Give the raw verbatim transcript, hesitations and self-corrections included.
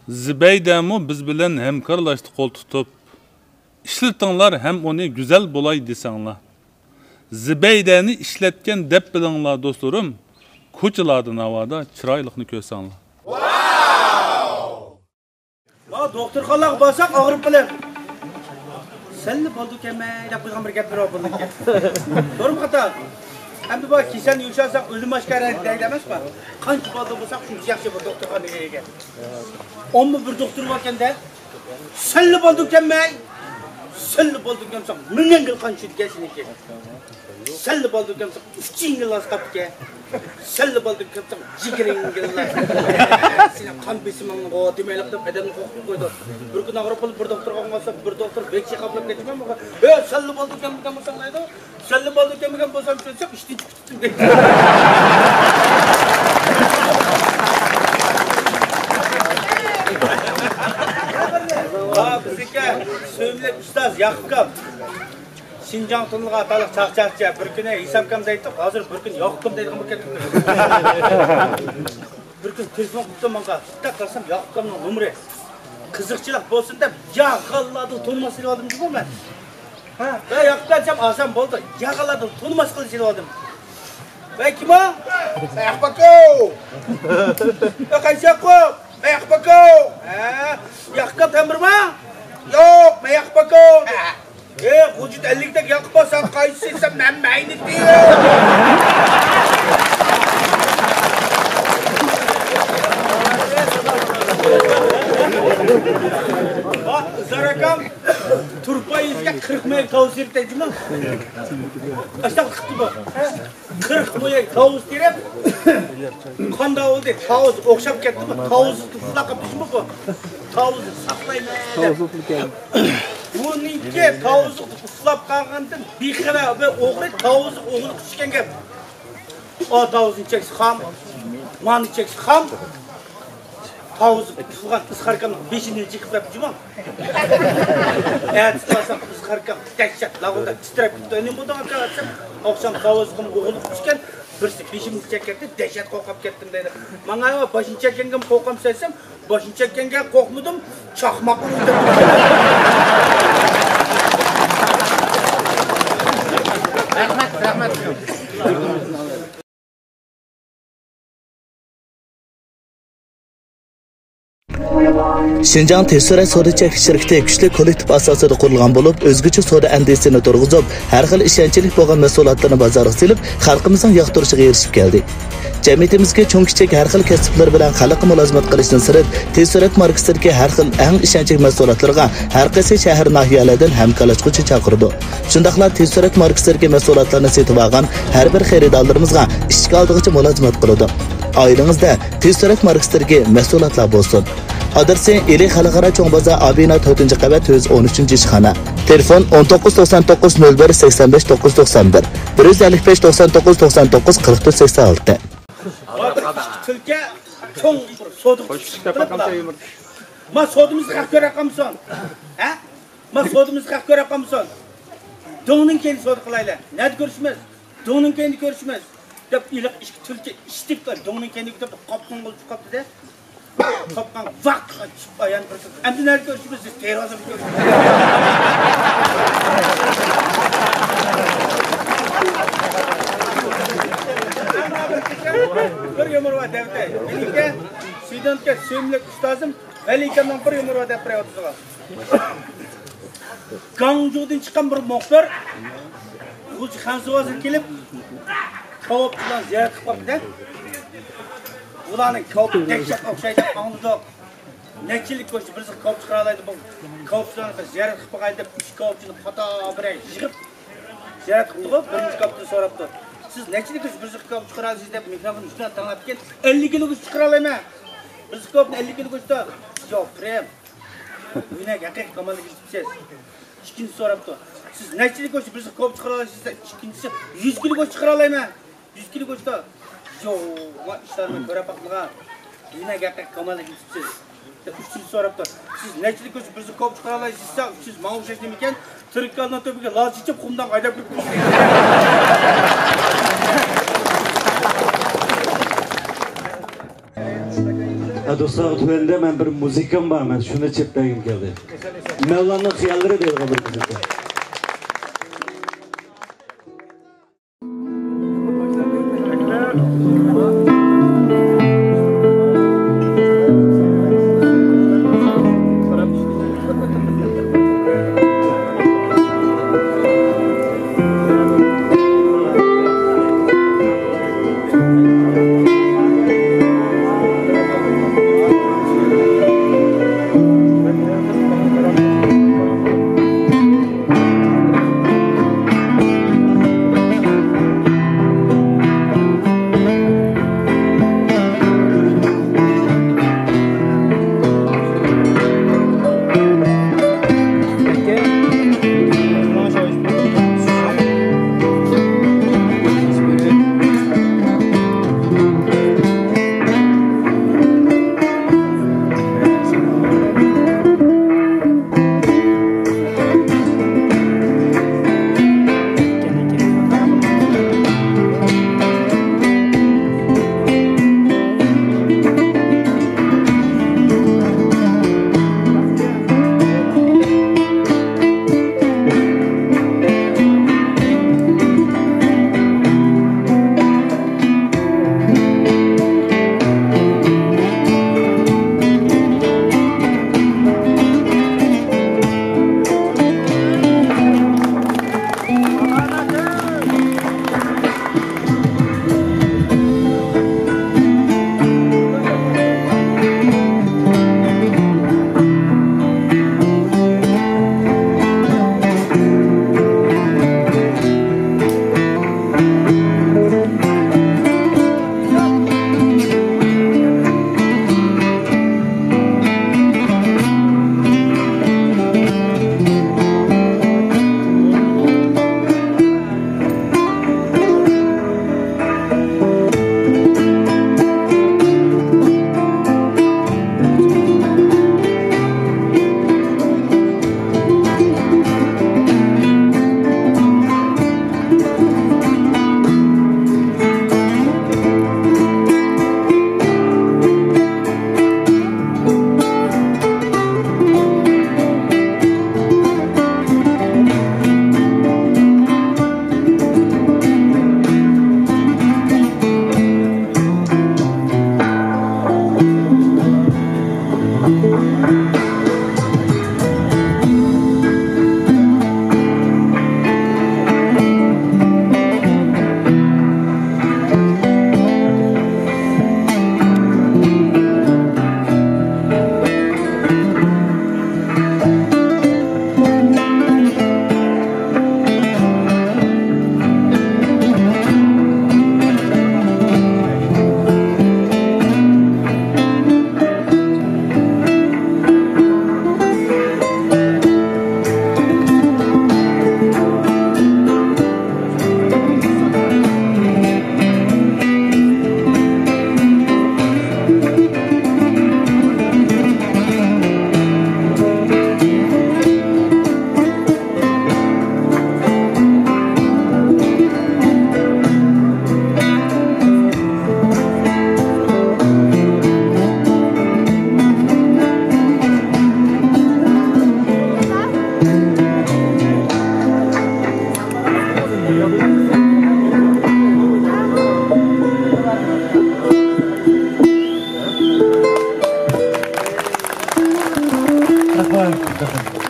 زىبەيدەمۇ بىز بىلەن ھەمكارلاشتى قول تۇتۇپ. ئىشلىتىڭلار ھەم ئۇنى گۈزەل بولاي دېسەڭلار. زىبەيدەنى ئىشلەتكەن دەپ بىلىڭلار، دوستلىرىم. كوچىلاردا ناۋادا چىرايلىقنى كۆرسەڭلار. مانا دوختۇرخانىلارغا بارساق ئاغرىپ قېلىپ، سەللا بولىدىكەنمەي دەپ قويغان بىر گەپلىرى بار بۇنىڭكى. توغرىمۇ خاتا؟ ئەمدى بۇ كېسەلنى يوشۇرساق ئۆلۈم ئاشكارا دەيدۇ ئەمەسمۇ؟ قانچە بالدۇر بولساق شۇنچە ياخشى بۇ دوختۇرخانىغا ئىگە. ئونمۇ بىر دوختۇر باركەن-دە. سەللا بولىدىكەنمەي، سەللا بولىدىكەنسەن، مىڭ يەڭگىل قان چۈشىدىكەن سېنىڭكى. سەللا بالدۇر كەمسە، ئۈچ يىڭنىڭ ئازلاپتىكەن. سەللا بالدۇر كەمسە، يىگىرمە يىڭنىڭ. سېنىڭ قان بېسىمىڭغۇ دېمەيلىك دەپ ئادەمنى قورقۇتۇپ قويىدۇ. بىر كۈنى ئاغرىپ قېلىپ، بىر دوختۇرغا ماڭسام، بىر دوختۇر بەك چېقىپ كەتتىم. ھە، سەللا بالدۇر كەمگەن بولسام دەيدۇ. سەللا بالدۇر كەمگەن بولسام، چۈشەنسەم، ئىشتىن چىقىپ كەتتىم دەيدۇ. ھا، بىزنىڭكى سۆيۈملۈك ئۇستاز ياقۇپ ئاكام. شىنجاڭ تونۇلغان ئاتالىق چاقچاقچى، بىر كۈنى ھېسابكام دەيتتۇق، ھازىر بىر كۈنى ياقۇپكام دەيدىغان بولۇپ كەتتۇق. بىر كۈنى تېلېفون قىپتۇ ماڭا، دىققەت قىلسام ياقۇپكامنىڭ نومۇرى. قىزىقچىلىق بولسۇن دەپ ياغقانلاردىن تونۇماس سېلىۋالدىم جۇمۇ مەن. ھە، ۋە ياقۇپكام دېسەم ئاسان بولدى، ياغقانلاردىن تونۇماس قىلىپ سېلىۋالدىم. ۋەي كىم ئۇ؟ ياقۇپ ئاكا. ۋەي قايسى ياقۇپ؟ مەن ياقۇپ ئاكا. ھە، ياقۇپكام تەمبۇرما؟ يوق، مەن ياقۇپ ئاكا. ئە، غۇجۇت ئەللىكتەك ياقۇپ بار، سەن قايسىسى دېسەم، مەن مەينىتى. ۋاھ، ئىزھار ئاكام، تۇرپان يېزىسىگە قىرىق مىل تاۋۇز تېرىپ دەيدىما؟ ئاشۇنداق قىپتۇ بۇ. قىرىق مو يەر تاۋۇز تېرىپ، قانداق بولدى؟ تاۋۇز ئوخشاپ كەتتىمۇ؟ تاۋۇز ئۇخلاپ قاپتىمۇ بۇ؟ تاۋۇزنى ساقلايمەن دەپ. بۇنىڭكى تاۋۇز ئۇخلاپ قالغاندىن بىخەۋەر بىر ئوغرى تاۋۇز ئوغرىلىق چۈشكەن گەپ. ئا، تاۋۇزنى چەكسە خام، مانى چەكسە خام. تاۋۇز تۇتۇلغان ئىزھار ئاكامنىڭ بېشىنى جىقلاپ جۇمۇ. ئەتىسى بارسام ئىزھار ئاكام دەھشەت لاغۇدا تىترەپ كېتىپتۇ. نېمە بولدۇڭ ئاكا دېسەم، ئاخشام تاۋۇزغىمۇ ئوغرىلىق چۈشكەن، بىرسى بېشىمنى چەككەنتى، دەھشەت قورقۇپ كەتتىم دەيدۇ. ماڭا باشىنى چەككەنگىمۇ قورقامسەن دېسەم، باشىنى چەككەنگە قورقمىدىم، چاقماقنى ئۇردۇم. رەھمەت، رەھمەت. شىنجاڭ تېز سۈرئەت سودا چەكلىك شىركىتى كۈچلۈك كوللېكتىپ ئاساسىدا قۇرۇلغان بولۇپ، ئۆزگىچە سودا ئەندىزىسىنى تۇرغۇزۇپ، ھەر خىل ئىشەنچلىك بولغان مەھسۇلاتلىرىنى بازارغا سېلىپ، خەلقىمىزنىڭ ياقتۇرۇشىغا ئېرىشىپ كەلدى. جەمئىيىتىمىزدىكى چوڭ-كىچىك ھەر خىل كەسىپلەر بىلەن خەلققە مۇلازىمەت قىلىشتىن سىرت، تېز سۈرئەت ماركىسىدىكى ھەر خىل ئەڭ ئىشەنچلىك مەھسۇلاتلارغا ھەر قايسى شەھەر، ناھىيەلەردىن ھەمكارلاشقۇچى چاقىرىدۇ. شۇنداقلا تېز سۈرئەت ماركىسىدىكى مەھسۇلاتلارنى سېتىۋالغان ھەر بىر خېرىدارلىرىمىزغا ئىشىك ئالدىغىچە مۇلازىمەت قىلىدۇ. ئائىلىڭىزدە تېز سۈرئەت ماركىسىدىكى مەھسۇلاتلار بولسۇن. ئادرېسى: ئىلى خەلقئارا چوڭ بازار، ئابىنا، تۆتىنچى قەۋەت، يۈز ئون ئۈچىنچى ئىشخانا. تېلېفون: ئون توققۇز توقسان توققۇز نۆل بىر سەكسەن بەش توققۇز توقسان بىر، بىر يۈز ئەللىك بەش توقسان توققۇز توقسان توققۇز قىرىق تۆت سەكسەن ئالتە. تۈلكە چوڭ بىر سودا قىلىپ، ما سودىمىزنى خەق كۆرەپ قالمىسۇن. ھە؟ ما سودىمىزنى خەق كۆرەپ قالمىسۇن. دۆڭنىڭ كەينىدە سودا قىلايلى. نەدە كۆرۈشىمىز؟ دۆڭنىڭ كەينىدە كۆرۈشىمىز. دەپ ھېلىقى ئىككى تۈلكە ئىشتىپ دۆڭنىڭ كەينىگە كېتىپ قاپقانغا چۈشۈپ قاپتۇ-دە. قاپقان ۋاق چۈشۈپ ئايان بىر، ئەمدى نەدە كۆرۈشىمىز؟ دېسە، تېرازىدا كۆرۈشىمىز. بىر يۇمۇر بار دەۋېتەي. مېنىڭكى سۈيدۈنكى سۆيۈملۈك ئۇستازىم ۋەلى ئاكامنىڭ بىر يۇمۇرى بار دەپ بېرىۋاتىدىغان. گاڭجۇدىن چىققان بىر مۇخبىر غۇلجا خەنزۇ بازىرىغا كېلىپ، كاۋاپچىلارنى زىيارەت قىلىپ باقتى-دە. بۇلارنىڭ كاۋىپى دەھشەت ئوخشايدۇ، ئاڭلىدۇق. نەچچە يىللىك كوچىدا بىرسى كاۋاپچى قىلالايدۇ، بۇ كاۋاپچىلارنى بىر زىيارەت قىلىپ باقايلى دەپ، ئۈچ كاۋاپچىنى قاتار بىرەر يىغىپ زىيارەت قىپتىغۇ. بىرىنچى كاۋاپچىدىن سوراپتۇ، سىز نەچچە يىللىك كوچىدا بىرسى كاۋاپچى قىلالايسىز دەپ مىكروفون ئۈستىدىن تىڭلاپتىكەن، ئەللىك يىللىك كوچىدا چىقىرالايمەن. بىرسى كاۋاپنى ئەللىك يىللىك كوچىدا، يوق، پىرىم. ھۈنەرگە ھەقىقىي كاماللىققا يېتىپسىز. ئىككىنچىسى سوراپتۇ، سىز نەچچە يىللىك كوچىدا بىرسى كاۋاپ چىقىرالايسىز دېسە، ئىككىنچىسى، يۈز كىلو كوچا چىقىرالايمەن. يۈز كىلو كوچىدا، يوق، ما ئىشلارنى كۆرۈپ باقمىغان. ھۈنەرگە ھەقىقىي كاماللىققا يېتىپسىز. ئۈچىنچىسى سوراپتۇ، سىز نەچچە يىللىك كوچىدا بىرسى كاۋاپ چىقىرالايسىز دېسە، ئۈچىنچىسى ماڭا ئوخشاش نېمىكەن، تىركاننىڭ تۆپىگە لاز چېچىپ، قۇمدان ھايداپ كېتىپتۇ. ھە، دوستلار، تۆۋەندە مەن بىر مۇزىكام بار، مەن شۇنى چېلىپ بەرگۈم كەلدى. مەۋلاننىڭ خىياللىرى دەيدىغان بىر مۇزىكا. رەھمەت.